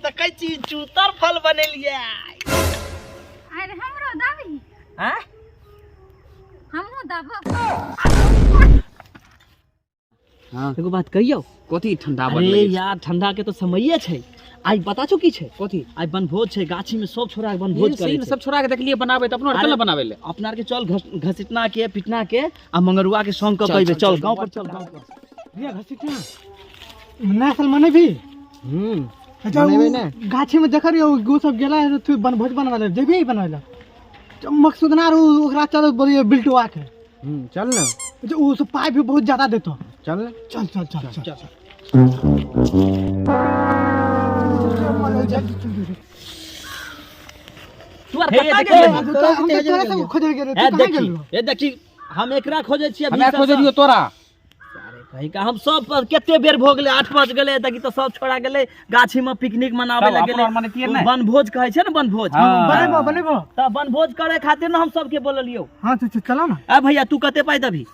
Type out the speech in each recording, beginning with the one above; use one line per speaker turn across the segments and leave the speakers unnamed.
देखै छी चूतर फल बनेलियै।
अरे हमरो दबही।
हैं?
हमहूँ दबो।
हाँ।
एगो बात कहियौ?
कथी? ठंडा बड़
अरे
लगै छै।
यार, ठंडा के तो समये छै। आइ पता छौ की छै?
कथी?
आइ बनभोज छै, गाछी में सब छोरा के बनभोज
ये
करै
सही में
छै।
सब छोरा के देखलिए बनाबै त अपनो आर चल
अरे,
न बनाबै ले।
अपना आर के चल घसीटना के पिटना के आ मंगरुआ के संग क
चल,
कहबे
चल,
चल
चल,
गांव पर चल, गांव पर।
भैया घसीटना नया साल मनेबी? अच्छा,
मनेबै
उ
ने।
गाछी में देख रही गो सब गेला है तू बनभोज बनवा ले, जेबी बनवा ले। तो मकसूदना रो ओकरा चल बोलिए बिल्टुआ के।
चल ना।
अच्छा, उ सब पाई भी बहुत ज्यादा देतो।
चल ना।
चल चल चल चल चल।
तू आर
हे,
कतऽ
देखी,
गेल
हम
रही?
तो हम तो तोरा सब खोजे गेल
ए
तू कहाँ
देखी,
गेल?
ए देखी, हम एकरा खोजे छियै।
हमे खोजे रहियो तोरा।
अरे कहीं का हम सब पर कते बेर भऽ गेलै, 8 बज गेलै, देखी तऽ सब छोड़ा गेलै गाछी में पिकनिक मनाबै
तब
लए
अपनो
गेलै।
आर मनेतियै ने?
बनभोज कहै छै ने, बनभोज।
हाँ।
बनेबो बनेबो।
तऽ बनभोज करे खातिर ने हम सबके बोललियौ।
हाँ तो चलो ना।
ए भैया, तू कते पाइ देबही?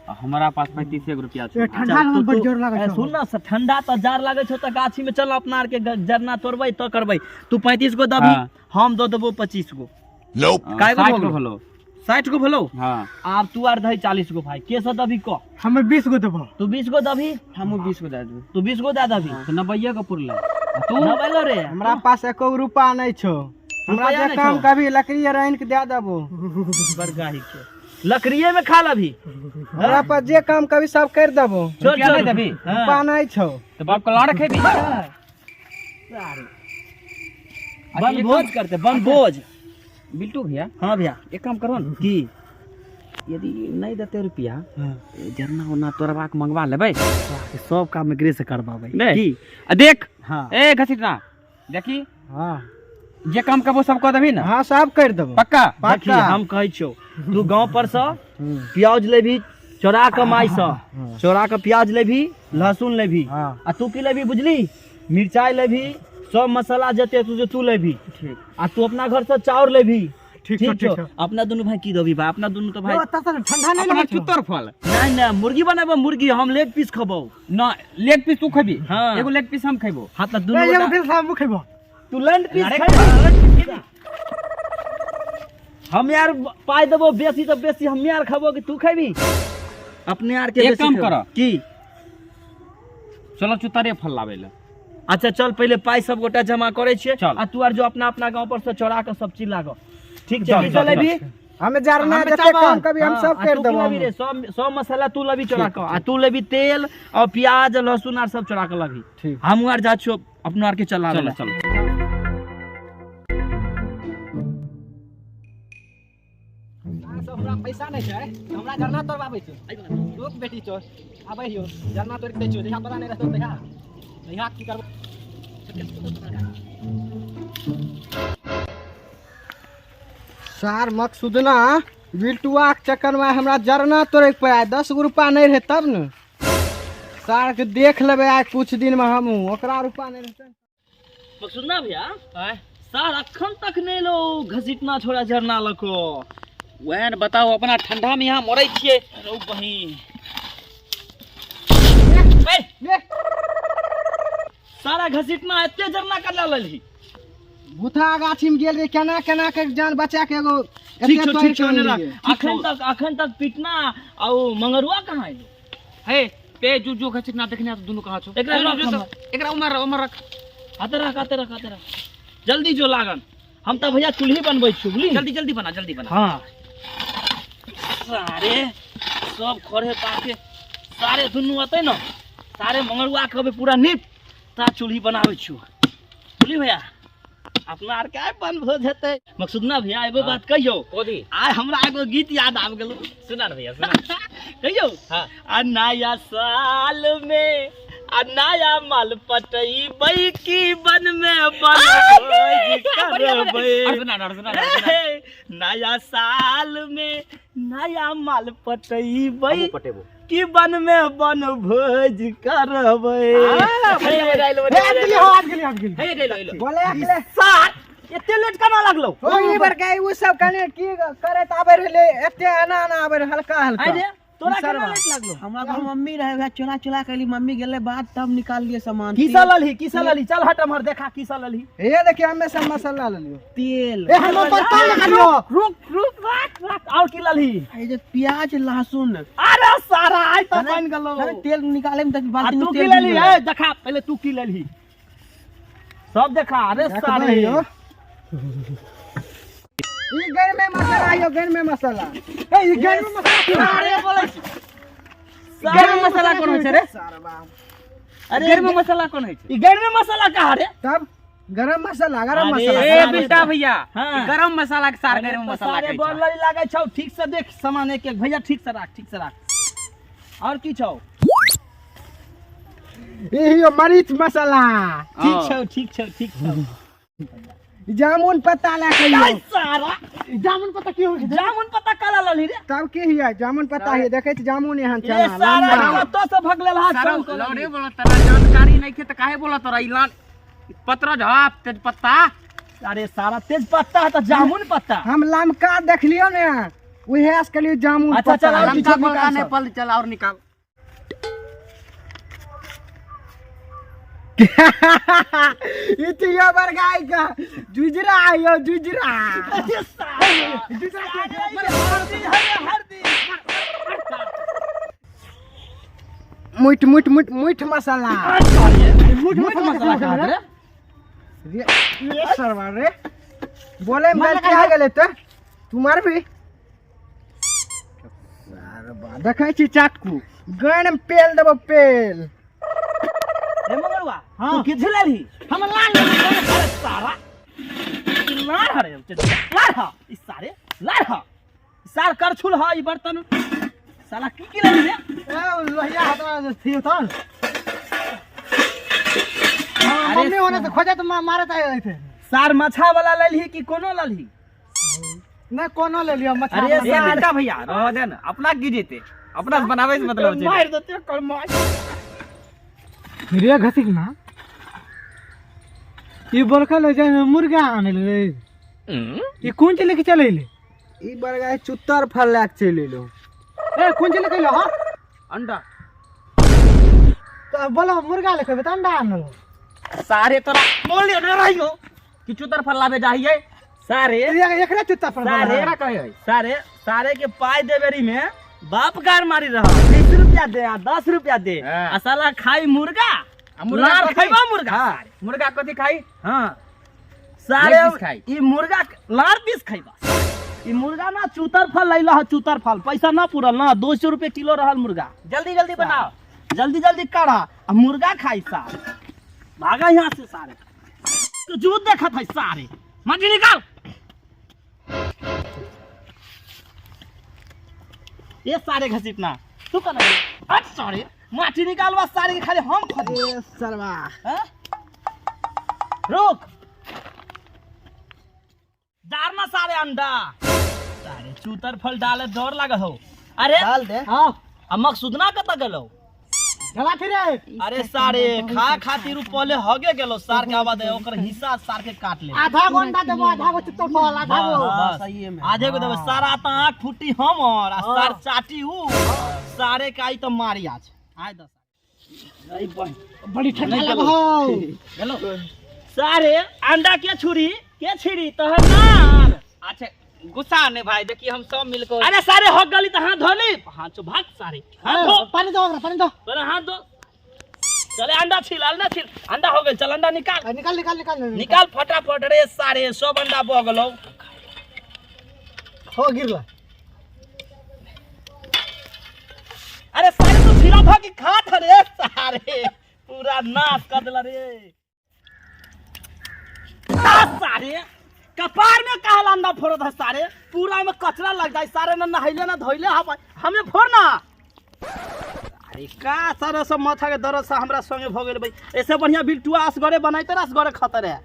हमरा पास 35 गो रुपया छै।
ए, ठंडा
चल,
में
तू-
बड़
तू-
जोर लागै
ए,
छौ।
सुन ना, ठंडा तऽ जार लागै छौ तऽ गाछी में चल, अपना आर के जरना तोड़बै तऽ करबै। तू 35 गो दबही,
हाँ।
हम दऽ देबो 25 गो।
हाँ,
काय गो
60
भऽ
गो
गेलौ?
भेलौ।
60 गो भेलौ?
हाँ।
आब तू आर दही 40 गो। भाई, के सब दबही कह?
हमें 20 गो देबो।
तू 20 गो दबही?
हमहूँ 20 गो दए देबै।
तू 20 गो दए दबही?
तऽ 90 गो पुरलै। आ तू?
नब्बे रे।
हमरा पास एको रुपा नहीं छौ। हमरा
रुपैआ
जे
नहि
काम
छौ?
कभी लकड़ी आर आनि के दए देबो।
बड़ गाही के लकड़िए में खा लबही।
हमरा पास जे काम कभी सब कर देबो।
चल
रुपया
चल।
नहि देबही?
हाँ।
रुपा नहीं छौ।
तऽ बाप के लाड़ खेबही।
बनभोज करते बनभोज।
बिल्टू भैया।
हाँ भैया।
एक काम करो न।
की?
यदि नहीं देते रुपया, जरना उरना तोड़बा के मंगवा लेबै।
सब काम एकरे से करबाबै।
नहि।
की?
आ देख।
हाँ।
ए घसीटना, देखी।
हाँ।
जे काम कहबो सब कऽ देबही ने?
हाँ, सब कर देबो।
पक्का?
देखी,
पक्का।
हम कहै छियौ, तू गाँव पर से प्याज लेबही चोरा कऽ, माय से चोरा कऽ प्याज लेबही, लहसुन लेबही।
हाँ।
आ तू की लेबही बुझली? मिरचाई लेबही, सब मसाला जते तू जे तू लेबही।
ठीक।
आ तू अपना घर से चाउर लेबही।
ठीक छौ, ठीक छौ।
अपना दुनू भाई की देबही भाई? अपना दुनू तो भाई
ओ, एतऽ तऽ ठंडा नहीं
अपना
लगै छौ।
चुतर फल।
नहीं नहीं, मुर्गी बनेबो मुर्गी, हम लेग पीस खबौ।
ना, लेग पीस तू खेबी।
हाँ।
एगो लेग पीस हम खेबो।
हाँ तऽ दुनू
ए, एगो
गोटा
फिर हमहूँ खेबो।
तू लैंड पीस
अरे,
खेबी। हम यार पाई देबो बेसी तऽ बेसी हम यार खबो कि तू खेबी? अपने यार के
एक
बेसी
काम
खेबो।
करऽ।
की?
चलो चुतरे फल लाबै लए।
अच्छा चल, पहिले पाई सब गोटा जमा करै छियै।
चल।
आ तू आर जो अपना अपना गांव पर से चोरा के सब चीज लागो। ठीक छै?
चल,
की
चल,
चलेबी?
हमें जरना
हमें
जते
चावल।
काम कभी हम
हाँ,
सब
आ
कर
तू की
देबो।
लबी रे? सब सब मसाला तू लबी चोरा के, आ तू लेबी तेल और प्याज लहसुन आर सब चोरा के लबी।
ठीक।
हम आर जा छियो अपना आर के चला।
चलो चलो।
हमरा पैसा नहीं छै, हमरा जरना तोड़बाबै छै। रुक बेटी चोर, आबै हियो, जरना तोड़ के दै छियो। जहिया तोरा नहीं रहतौ तहिया तहिया की करबो? सार मकसूदना बिल्टुआ के चक्कर में हमरा जरना तोड़े के पड़ा। 10 गो रुपा नहीं रहे तब ने सार के देख लेबै। आइ कुछ दिन में हमहूँ ओकरा रुपा नहीं रहतै।
मकसूदना भैया, सार अखन तक नहीं लो घसीटना छोड़ा झरना लको।
वएह ने बताओ, अपना ठंडा में यहाँ मरै छियै।
रौ बहिन,
ले।
सारा घसीटना एते झरना कर ललही।
भूथा गाछी में गेल रहे, केना केना के जान बचा के एगो
ठीक
एते
छौ,
तोड़ि
ठीक छौ।
के
ने राख।
अनलियै।
अखन तक पिटना आ ओ मंगरुआ कहाँ एलो?
हे पे जो जो घसीटना देखने तो दुनू कहाँ छौ?
एकरा
जो,
रख
जो,
हमरा।
एकरा उमर उमर रख।
आते रख, आते रख, आते रख, जल्दी जो लागन। हम तऽ भैया चूल्ही बनबै छी, बुझली?
जल्दी जल्दी बना, जल्दी बना।
हाँ, सारे सब खड़े पाके सारे दुनू अतै ने, सारे मंगरुआ कहबै पूरा नीप ता चूल्ही बनाबै छियौ। बुझली भैया, अपना आर के आइ बनभोज हेतै। मकसूद ना भैया, एगो बात कहियौ?
कोदी?
आइ हमरा एगो गीत याद आबि गेलौ।
सुना ने भैया, सुना।
कहियौ?
हाँ।
आ नया साल में आ नया माल पटैबै की बन में बनभोज करबै?
और सुना, और सुना, और सुना।
ए, नया साल में नया माल पटैबै
हमहूँ पटेबो
की बन में बन भोज करबै?
ए, आबि गेलियै, हौ, आबि गेलियै, आबि गेलियै।
हे गेलो एलो।
बोले अकेले।
सार एते लेट केना लागलो?
ओही बर के उ सब कने की करैत आबै रहले, एते एना एना आबै रहै, हल्का हल्का।
आइ रे। तोरा केना लेट लागलो?
हमरा घर मम्मी रहे, वएह चोरा चोरा के अयली, मम्मी गेलै बाद तब निकाल लिए सामान।
की सब ललही, की सब ललही? चल हट अमहर, देखा की सब ललही।
हे देखिए, हमें सब मसाला लेलियो।
तेल।
ए, हम बर्तन लगा लियो।
रुक रुक, राख राख। और की ललही?
ये जे प्याज लहसुन।
अरे सारा आइ त बन गेलो।
अरे तेल निकाले में तक
आ
बाल्टी में
तू की
तेल
ललही?
गिर गेलै।
ए देखा पहले तू की ललही, सब देखा। अरे
देखबै
सारे
यौ। ई गरमे मसाला यौ, गरमे मसाला।
ए, ई गरम मसाला की?
अरे बोलै छी।
गरम मसाला कोन होइ छै रे?
अरे
गरम मसाला कोन होइ छै?
ई गरमे मसाला कहाँ रे?
तब गरम मसाला, गरम
अरे,
मसाला।
ए बिल्टा भैया,
हाँ।
गरम मसाला के सार
अरे
गरम
तो
मसाला
सारे
कहै
बड़
छै।
लड़ी लागै छौ। ठीक से देख सामान एक एक। भैया ठीक से राख, ठीक से राख। और की छौ?
ई यौ मरीच मसाला।
ठीक छौ, ठीक छौ, ठीक छौ।
जामुन पत्ता लए के
आई
यौ।
सारा
जामुन पत्ता की होइ छै?
जामुन पत्ता काला ललही रे?
तब की हिया जामुन पत्ता हिया, देखै छी जामुन एहन
ए
चना
सारा
लम्बा।
कतौ से भगलेल हाथ
सारा
कम कर।
लौड़े बोला, तोरा जानकारी नहीं खे त काहे बोला तोरा? ई लान पत्र झप तेज पत्ता।
अरे सारा तेज पत्ता है त जामुन पत्ता।
हम लमका देखलियो ने, उहे से कहलियो जामुन
अच्छा,
पत्ता।
चल, और
लमका
किछो
बोलका
निकाल
नहीं
सब।
पल, चल और निकाल।
ई तो यो बरगाई का जुजरा यो जुजरा।
अरे सारा हरदी, हरे हरदी।
मुठ मुठ मुठ मुठ मसाला।
मुठ
मुठ मसाला कहाँ रे?
रे रे सरवा रे, बोले में गलती आ गेलै त तू मारबी। सरवा देखै छी चाटकू गण में पेल देबो पेल।
रे मंगलवा,
हाँ।
तू किछु लेलही?
हम लाल लेली।
अरे सारा ई लार हरे, लार ह ई सारे, लार ह सार करछुल ह ई बर्तन। साला की की लेलही रे?
ए, लोहिया हटा थी तन। हाँ, मम्मी होने से खोजे तो मारे त थे।
सार मछा वाला लेलही कि कोनो लेलही?
ना कोनो ले लियो मछली।
अरे
ए
सार
बिल्टा भैया रह दे ना, अपना की जेते, अपना से बनावे से मतलब छै।
मार देते कर मार।
रे घसिक ना, ई बड़का ले जाए मुर्गा आने ले, ई कोन चीज लेके चले ले?
ई बरगाई चुत्तर फल लए के चलि एलौ।
ए, कोन चीज लेके अइलो? हाँ,
अंडा।
तो बोलो मुर्गा लेके अयबै त अंडा आनलो।
सारे तोरा बोल ने रहियो कि चुतर फल लाबे जाहिए
सारे।
एकरे चुत्ता पर
सारे।
एकरा कहे है।
सारे, सारे के पाई देबेरी में बाप गार मारी रहा, 20 रुपया दे आ 10 रुपया दे।
हाँ।
आ साला खाई मुर्गा।
आ मुर्गा
लार
कथी?
खैबा मुर्गा?
हाँ, मुर्गा कथी खाई?
हाँ सारे,
लेग पीस खाई।
ई मुर्गा लार पीस खैबा। ई मुर्गा ना चूतर फल लैला ह, चूतर फल पैसा ना पूरल ना, 200 रुपये किलो रहल मुर्गा।
जल्दी जल्दी बनाओ,
जल्दी जल्दी करा आ मुर्गा खाई। सारे भागा यहाँ से सारे, तो जूत देखत है सारे। मछली निकाल। ये सारे घसीटना तू कना। हट सारे, माटी निकालवा सारे के खाली हम खदी।
ए सरवा,
हाँ? रुक डालना सारे अंडा। सारे चूतर फल डाले डर लागे हो। अरे
डाल दे।
हाँ,
आ मकसूदना कतऽ गेलो?
चला फिरे।
अरे सारे खा खातिर उ पहले हगे गेलो सार के आवाज है, ओकर हिस्सा सार के काट ले।
आधा गो अंडा देबो, आधा गो चुत्तर फल, आधा गो।
बस,
सहिए में।
आधे को देबो सारा त आँख फूटी हमर आ सार चाटी उ सारे के आई त मारी आज आइ दस आई बन।
बड़ी ठंडा
नहीं
लगे हो।
हेलो सारे अंडा के छुरी के छिड़ी तोहर नार।
अच्छा गुस्सा नहीं भाई, देखिए हम सब मिलकर।
अरे सारे हक गली त हाथ धोली, हाथ चो भाग सारे, हाथ धो।
पानी दो ओकरा, पानी दो।
पहले हाथ धो। चले अंडा छील, अंडा छील, अंडा हो गेल, चल अंडा निकाल।
आ, निकाल निकाल निकाल
निकाल फटाफट। रे सारे सब अंडा बह गेलौ।
हो गिरला।
अरे सारे तू छिला भ के खात रे सारे, पूरा नाश कर देला रे। आ सारे कपार में काहे अंडा फोड़त है सारे? पूरा में कचरा लग जाए सारे, ना नहैले ना धोइले हम हमें फोड़ ना। अरे का सारे सब माथा के दर्द से हमरा संगे भ गेल भाई। ऐसे बढ़िया बिल्टुआ असगरे बनाइते रह, असगरे खतर है,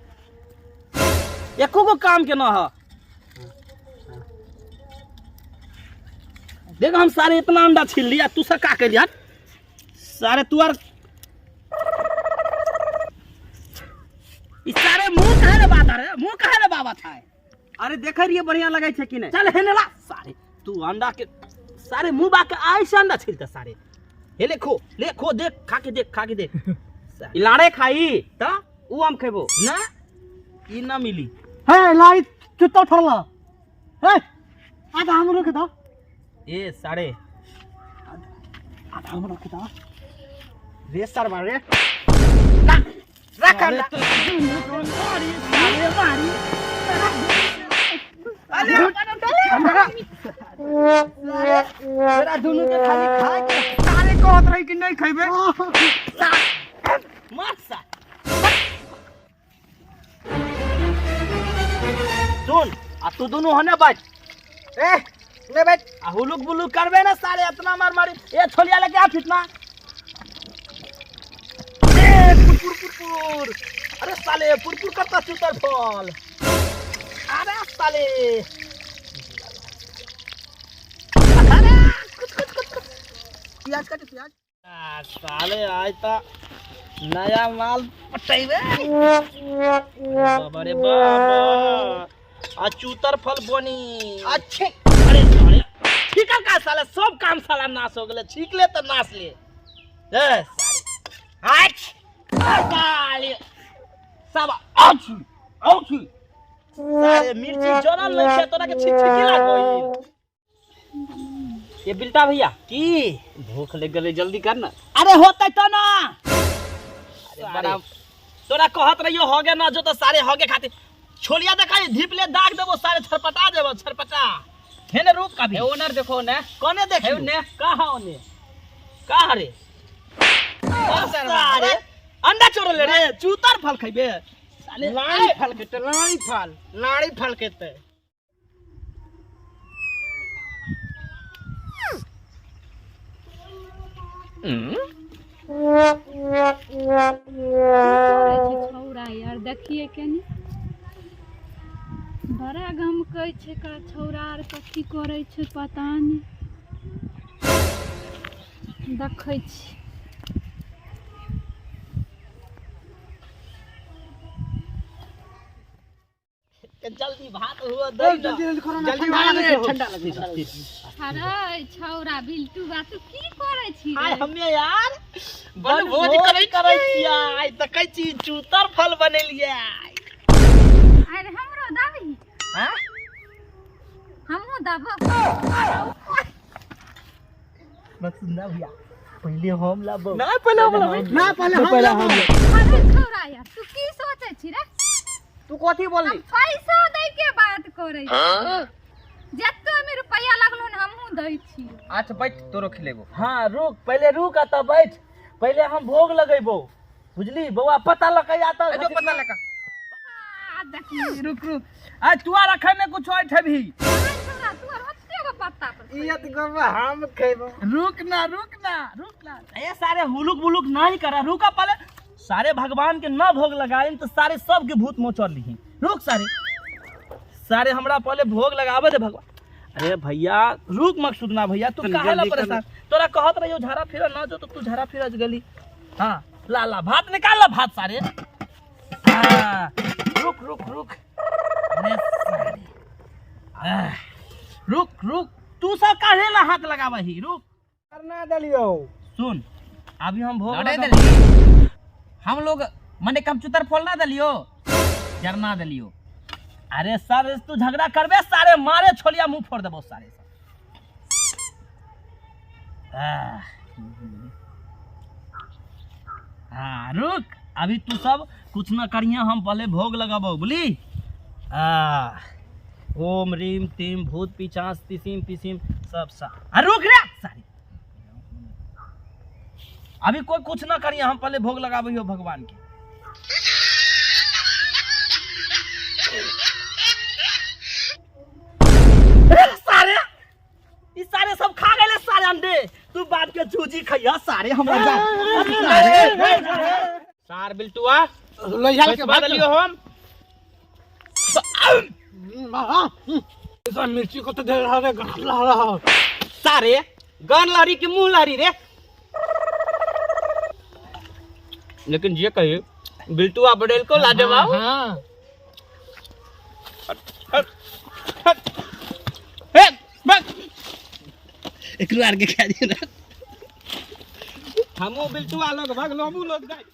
एको गो काम के न ह। देख हम सारे इतना अंडा छील लिया, तू सब का कर सारे? तू आर ई सारे मुंह काहे रे बात रे, मुंह काहे रे बाबा था?
अरे देख रहिए बढ़िया लगे छै कि नहीं?
चल हेने ला सारे, तू अंडा के सारे मुंह बा के ऐसा अंडा छिलता सारे। हे ले खो, ले खो, देख खा के देख, खा के देख।
ई लाड़े खाई
त
ऊ हम खेबो
ना, ई ना मिली।
हे लाई चुत्ता फड़ला। हे आधा हमरो के दा।
ए सारे
आधा हमरो के दा।
रे सरवा रे, रख अंडा।
तोरा दुनू के खाली खाए के
सारे कहत रही कि नहीं खेबे।
मत सा। सुन, आ तू दुनू होने बैठ।
ए नहीं बैठ।
आ हुलुक बुलुक करबे ना सारे, इतना मार मारी। ए छोलिया लेके आ फिटना। ए पुरपुर पुरपुर। अरे साले पुरपुर करता चुतर फल। अरे साले। अरे कुछ कुछ कुछ कुछ।
प्याज काट, प्याज।
आ साले आज ता नया माल पटैबे। बाबा रे बाबा, आ चूतर फल बनी।
अच्छे।
अरे साले ठीक है का साले, सब काम साला नाश हो गेले। छीक ले तो नाश ले। ए साले आज साले सब आछी आछी साले मिर्ची जरल नहीं छै तोरा के छीक छीकी लागल।
ये बिल्टा भैया
की
भूख लग गेलै, जल्दी कर ना।
अरे होतै त ना।
अरे बड़ा
तोरा कहत रहियो होगे ना जो तो सारे होगे खातिर छोलिया देखाई धीप ले दाग देबो सारे छरपटा देबो छरपटा। हेने रुक अभी।
हे ओनर देखो ने।
कोने देखियो?
हे ने।
कहाँ ओने? कहाँ रे? सारे अंडा चोरले रे, चूतर फल खइबे साले।
लाड़ी फल खेते, लाड़ी फल, लाड़ी फल खेते।
छौड़ा यार देखिए केनी बड़ा गमकै छै का छौड़ा आर कथी करै छै पता नहि। देखै छी।
जल्दी भात हुआ दे ना।
जल्दी जल्दी करो ना,
जल्दी
ठंडा
बना
लगै
दे,
छै।
ठंडा लगै छै।
अरे छौड़ा बिल्टू बा तू की करै छी रे?
आय हमे यार
बनभोज
बनभोज
करै
करै छियै। आइ देखै छी चूतर फल बनेलियै।
अरे हमरो दाबी।
हाँ?
हमहूँ दाबो।
मकसूद भैया पहले हम लाबो।
ना पहले हम लाबो।
ना पहले हम लाबो।
अरे छौड़ा यार तू की सोचै छी रे?
तू कथी बोलली?
हम पैसा दै के बात करै छी। जत्तो में रुपया लगलो न हमहूँ दै छी।
अच्छा बैठ, तोरो खिलेबो।
हाँ रुक, पहले रुक आ तब बैठ। पहले हम भोग लगेबो बुझली बौआ। पता लगे आता
जो पता लगा।
आ देखी।
रुक रुक, आ तू आ रखे में कुछ ऐठे भी।
अरे छौड़ा तू आर ओते गो पत्ता पर।
इयत गोबा हम खेबो।
रुक ना, रुक ना, रुक ना। ए सारे हुलुक बुलुक नहीं करा, रुका पहले। सारे भगवान के न भोग लगाइन तो सारे सब के भूत मोचर लिही। रुक सारे, सारे हमरा पहले भोग लगावे दे भगवान। अरे भैया रुक मकसूद ना भैया, तू
तनी
काहे ला
जल्दी कर।
परेशान? तोरा कहत रहियो झाड़ा फिरा ना जो तो तू झाड़ा फिरा गेली। हाँ ला ला भात निकाल ला भात सारे। हाँ रुक रुक रुक। अरे सारे। आह, रुक रुक, तू सब काहे ला हाथ लगावही? रुक।
करना देलियो।
सुन अभी हम भोग
लड़े
लगा-
देली हम लोग, मने कम चुतर फोल ना देलियो, जरना देलियो।
अरे सर तू झगड़ा करबे सारे मारे छोलिया मुंह फोड़ देबो सारे सब। आह। हाँ रुक अभी तू सब कुछ ना करिए, हम पहले भोग लगाबो बुझली। आह, ओम रीम तीम भूत पिचास तिसिम पिसिम सब सा। आ रुक रे सारे, अभी कोई कुछ ना करिए, हम पहले भोग लगाबो हो भगवान के। सारे ई सारे सब खा गए सारे अंडे। तू बाप के चूजी खइया सारे हमरा जा।
सार बिल्टुआ
लइहा के
पैसा देलियो हम।
ऐसा मिर्ची को तो दे रहा रे, गन ला रहा।
सारे गन लहरी के मुंह लहरी रे। लेकिन ये कही बिल्टुआ बड़ेल को लाजवाब।
हाँ।
हे, बस।
एकरो आर के खा दियो ना।
हमहूँ बिल्टुआ लोग भगलो, हमहूँ लोग जाइ।